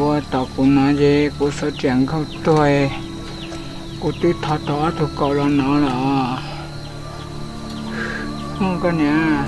Ua tom kuv no ces kuv xav tias nkauj tuag, kuv twb thov tau ob tug kaus los no lawm. Koj niam,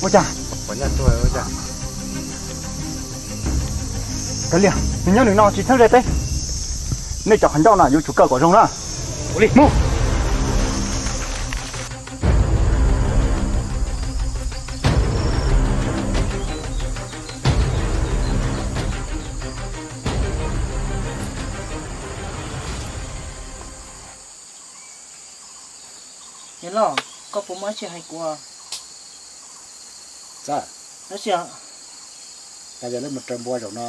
Ua cas? Kav liam, nws nyob nws no tsis txheeb ze peb. Nej cov qhov ncauj no yuav tsum kaw kom zoo na. Mus. Yawg loj, koj puas muaj dab tsi hais kuv? Txawj, yog lawv mus raws npua zaum no,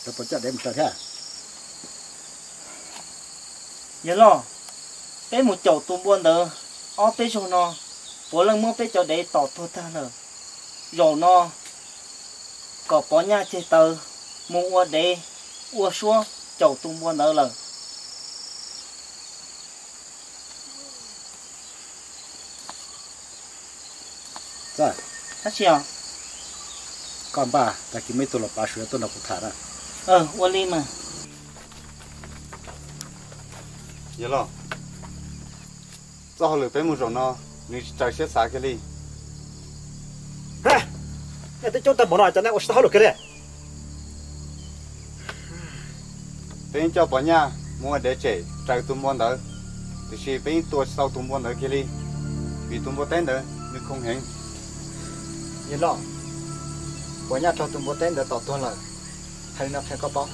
lawv puas coj dev mus raws thiab? Yawg loj, peb mus caum tus npua ntawd ob peb zaug no, puav leej muab peb cov dev tom tuag tag lawm. Zaum no kom Pov Nyaj ceg taw mus ua dev ua suab caum tus npua ntawd lawm. Txawj, koj npaj tag kis muaj ib tug los pav suav tuaj nrog kuv tham na. Ua li mas. Yawg loj, txoj hauj lwm peb mus zaum no, nws tsis raws siab xav kiag li. Nej twb coob tag npaum no cas nej ua tsis tau hauj lwm kiag li? Peb yeej coj Pov Nyaj mus ua dev tsem raws tus npua ntawd, tiam sis peb yeej tua tsis tau tus npua ntawd kiag li, vim tus npua teb ntawd nws khoo heev. Yawg loj, Pov Nyaj raug tus npua teb ntawd tom tuag lawm, hais li no qhia koj paub.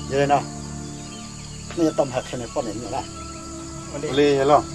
Yog li no, nej yuav tau mus hais qhia nws poj niam me nyuam na. Ua li los.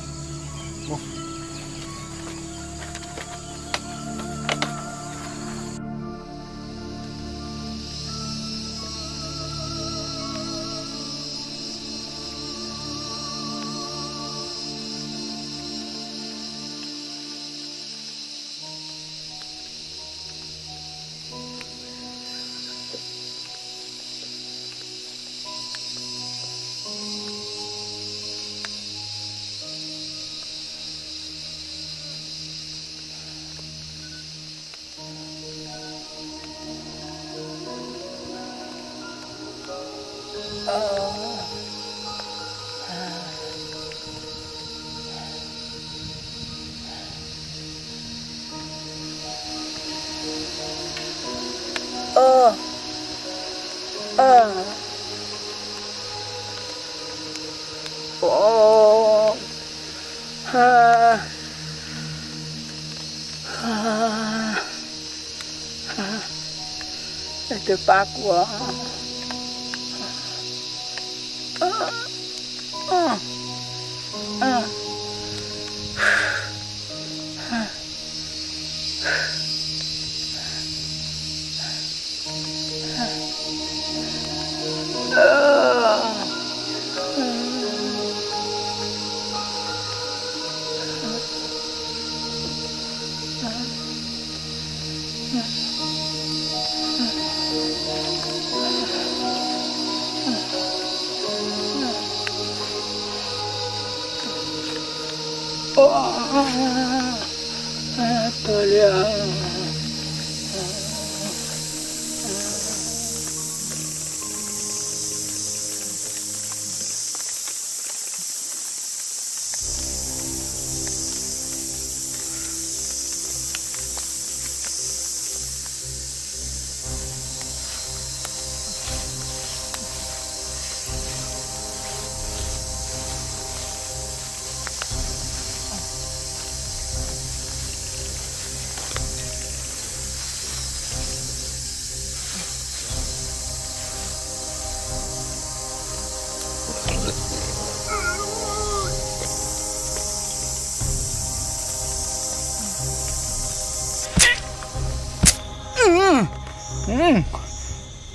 Leej twg pab kuv? Tuag li.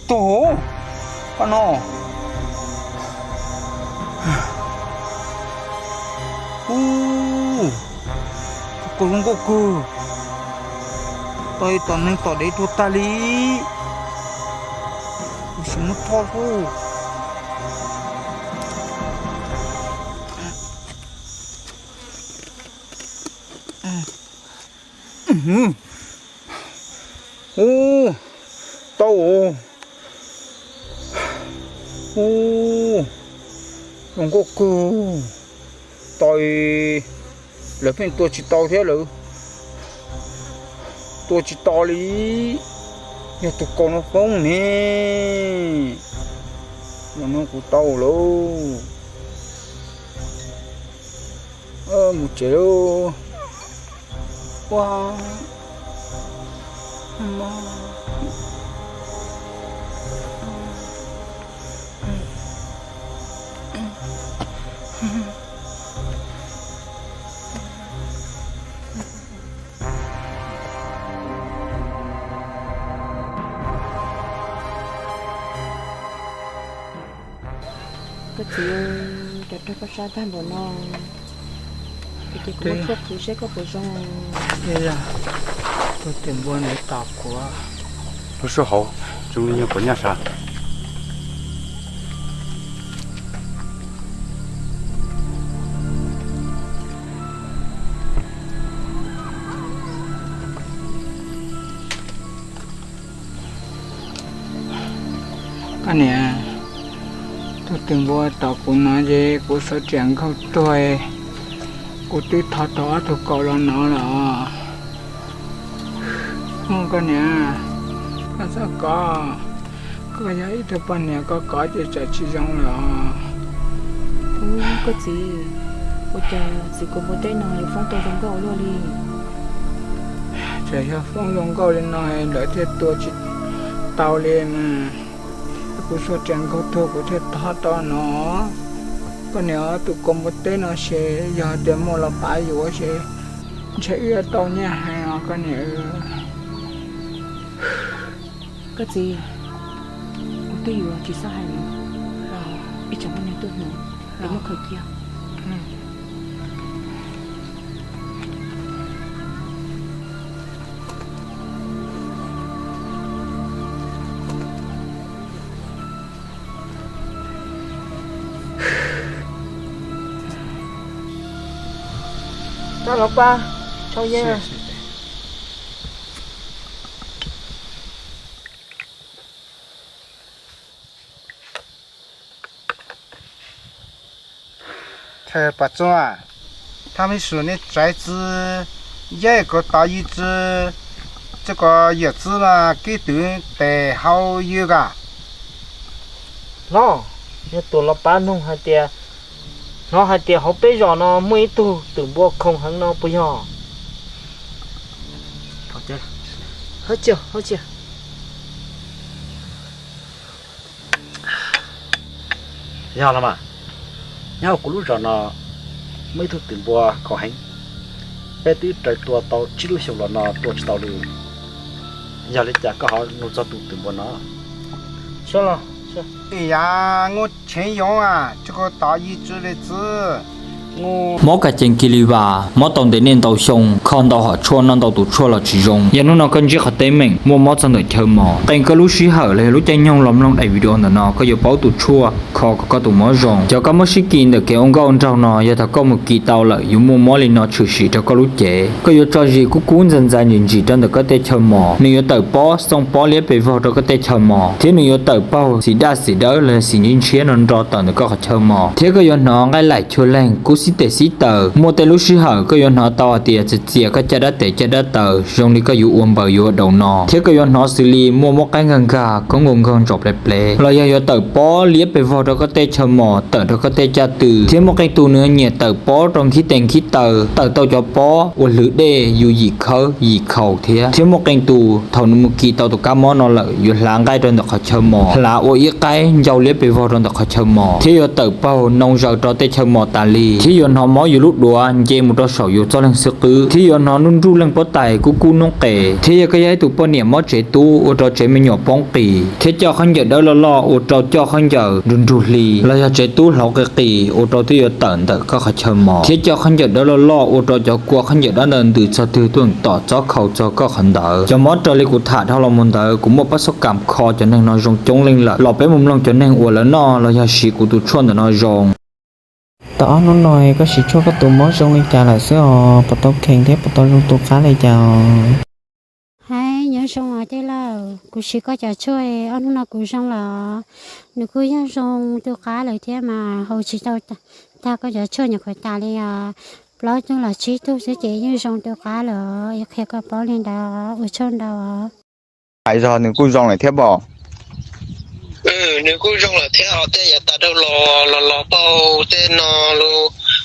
Tuag hauv qab no. Ub, tus ko zoo nkauj kawg. Tau ib tom neeg tom dev tuag tag li. Kuv sim muab thoj xwb. Ub, tau. Ub, zoo nkauj kawg. Tau, lawv pheej tua tsis tau thiab lawm. Tua tsis tau li. Yog tus kaus no foob ne. Los no kuv tau lawm. Mus tsev lauj. Ua, Koj txiv, cov rog koj sab tag npaum no, ces kuv muab tshuaj qhwv seb koj puas zoo. Tus twm npua ntawd tos kuv. Lub suab hauv zoo li nyuag puas nyaj sas. Koj niam, tus twm npua tos kuv no ces kuv xav riam nkaug tuag, kuv twb thov tau ob tug kaus los no lawm os. Koj niam, koj txhob kov, koj yog ib tug poj niam koj kov ces tsam tsis zoo lawm os. Ub, koj txiv, ua cas txiv kaus npua teb no yuav foob tau zoo nkauj ua luaj li? Txawm yog foob zoo nkauj li no lawv thiaj tua tsis tau li mas. Kuv xav riam nkaug tuag kuv thiaj thov tau no. Koj niam, tus kaus npua teb no ces yog tias muaj los pav yuav ces ntshe wb yuav tau nyiaj heev os koj niam. Koj txiv, kuv twb yuav tsis txhob hais lawm, ib tsam muaj neeg tuaj hnov, es muab khaws cia. Koj los pab tshau yeeb. Thawj pas txuas, thaj mej sum nej tsav txwv, yaj kom tau yij txwv, txij kom yawm txwv mas kib twv tes hauv yug as. Hlob, yog tus los pav noog hais tias, hnov hais tias hauv peb zos no muaj ib tug twm npua khoom heev no puas yog? Yog los mas, nyob hauv kuv lub zos no muaj ib tug twm npua khoom heev. Peb twb raws tua tau tsib lub xyoos los no tua tsis tau li. Yog li cas koj ho nug txog tus twm npua no? Yav Nkauj Cheeb Yoov, txij kom tau yij txwv li txwv, Mob kas cees kis li vas, mob tau ntev niaj ntau xyoo, kho ntau hom tshuaj noj ntau tus tshuaj los tsis zoo. Yog hnub no koj ntsib qhov teeb meem muaj mob txog ntawm chaw mos, qee koj lub sij hawm los yog lub caij nyoog los mloog daim video ntawm no, koj yuav paub tus tshuaj kho kom koj tus mob zoo. Cov kab mob sib kis ntawm kev ua nkauj ua nraug no, yog thaum koj mus kis tau lawm yuav muaj mob li no tshwm sim rau koj lub cev. Koj yuav tso zis kub kub ntxais ntxais ntsim ntsim rau ntawm koj tej chaw mos, nws yuav tawm pob xooj pob liab pes vog rau koj tej chaw mos, thiab nws yuav tawm paug xim daj xim dawb los yog xim ntshiab ntshiab no nro tawm ntawm koj qhov chaw mos, thiab koj yuav hnov nqaij laim chua leeg, kub xib tes xib taws. Muaj tej lub sij hawm koj yuav hnov tau hais tias txias txias koj caj dab tes caj dab taw zoo li koj yuav ua npaws yuav ua daus no, thiab koj yuav hnov xws li muaj muab qaib nkag nkag, koob nkaus nkaug ntsaum plev plev, los yog yuav tawm pob liab pes vog rau koj tej chaw mos, tawm rau koj tej caj tw, thiab muaj qee tus nws nyiam tawm pob rau nkhib tes nkhib taw, tawm tau cov pob ua hlwv dej yus yim khawb yim khaus thiab. Thiab muaj qee tus thaum nws mus kis tau tus kab mob no lawm yuav hlav nqaij rau ntawm qhov chaw mos, hlav ua ib qaib ncau liab pes vog rau ntawm qhov chaw mos, thiab yuav tawm paug noo zaws rau tej chaw mos tas li, thiab yuav hnov mob yus lub duav nce mus rau saum yus txoj leeg xwb qwb, thiab yuav hnov nruj nruj leej pob tais kub kub noob qes, thiab yog koj yog ib tug poj niam mob tsev tub ua rau tsev me nyuam poob qis, thiab coj khaub ncaws dawb loj loj ua rau coj khaub ncaws nrug nrug hli, los yog tsev tub hlauv qis qis ua rau twb yuav tawm ntawm koj qhov chaw mos, thiab coj khaub ncaws dawb loj loj ua rau cov kua khaub ncaws dawb ntawd ntws txog twg tuaj tom txob khaus txog koj qhov ntawd. Cov mob raws li kuv tham dhau los mus ntawd kuv muaj pab xob kam kho cov neeg no zoo coob leej lawm, los peb mus mloog cov neeg uas lawv noj los yog siv kuv tus tshuaj ntawm no zoo. Tau ob hnub no koj siv tshuaj koj tus mob zoo li cas lawm xwb os, puas tau kheev thiab puas tau zoo tu qab li cas os? Hais nyob zoo os tij laug, kuv siv koj cov tshuaj ob hnub no kuv zoo lawm. Nws kuj yeej zoo tu qab lawm thiab mas haus tsis tau tag koj cov tshuaj nyuam qhuav tas li os. Plaub tug los tsib tug xwb ces yeej zoo tu qab lawm, yuav qhia koj paub li ntawd, ua tsaug ntau os. Hais zog nws kuj zoo lawm thiab pob? Nws kuj zoo lawm thiab os, tej yav tas dhau los los los paug tej no,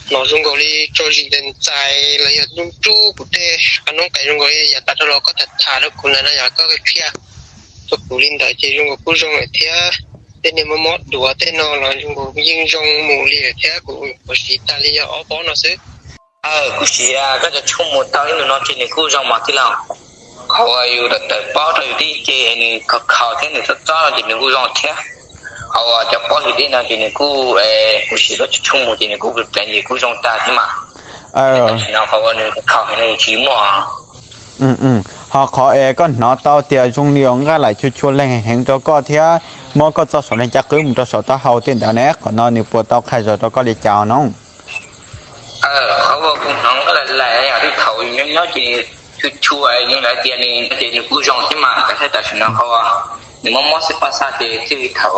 hnov zoo nkaus li tso zis ntxais ntxais los yog nruj nruj kuv tej qab noob qes zoo nkaus li yav tas dhau los koj tham tham rau kuv ntawd no yog koj qhia rau kuv li ntawd ces zoo nkaus kuj zoo lawm thiab. Tej niag mob mob duav tej no los zoo nkaus yeej zoo mus li lawm thiab, kuv siv tag li yog ob pob no xwb. Kuv siv koj cov tshuaj mus tau ib ntus no ces nws kuj zoo mas tij laug. Qhov uas yus tawm tawm pob rau yus tib ce nws khaus khaus thiab nws txob txob no ces nws kuj zoo thiab. Qhov uas cov pob hlis dej no ces nws kuj, kuv siv koj cov tshuaj mus ces nws kuj pleev ces kuj zoo tag thiab mas. Tam sim no qhov uas nws khaus heev no tsis muaj. Ho qhov es koj hnov tau tias zoo li uas nqaij laim chua chua leeg heev rau koj thiab mob koj txoj saum leeg caj qwb mus rau saum taub hau tej ntawd ne, qhov no nws puas tau qhia zog rau koj li cas no? Qhov uas kuv hnov nqaij laim laim yog twb thaum nyob nyob ces chua chua, nws lawv tias nws ces nws kuj zoo thiab mas, tam sim no qhov uas nws mob mob xwb paj xaj ces thiaj li thaum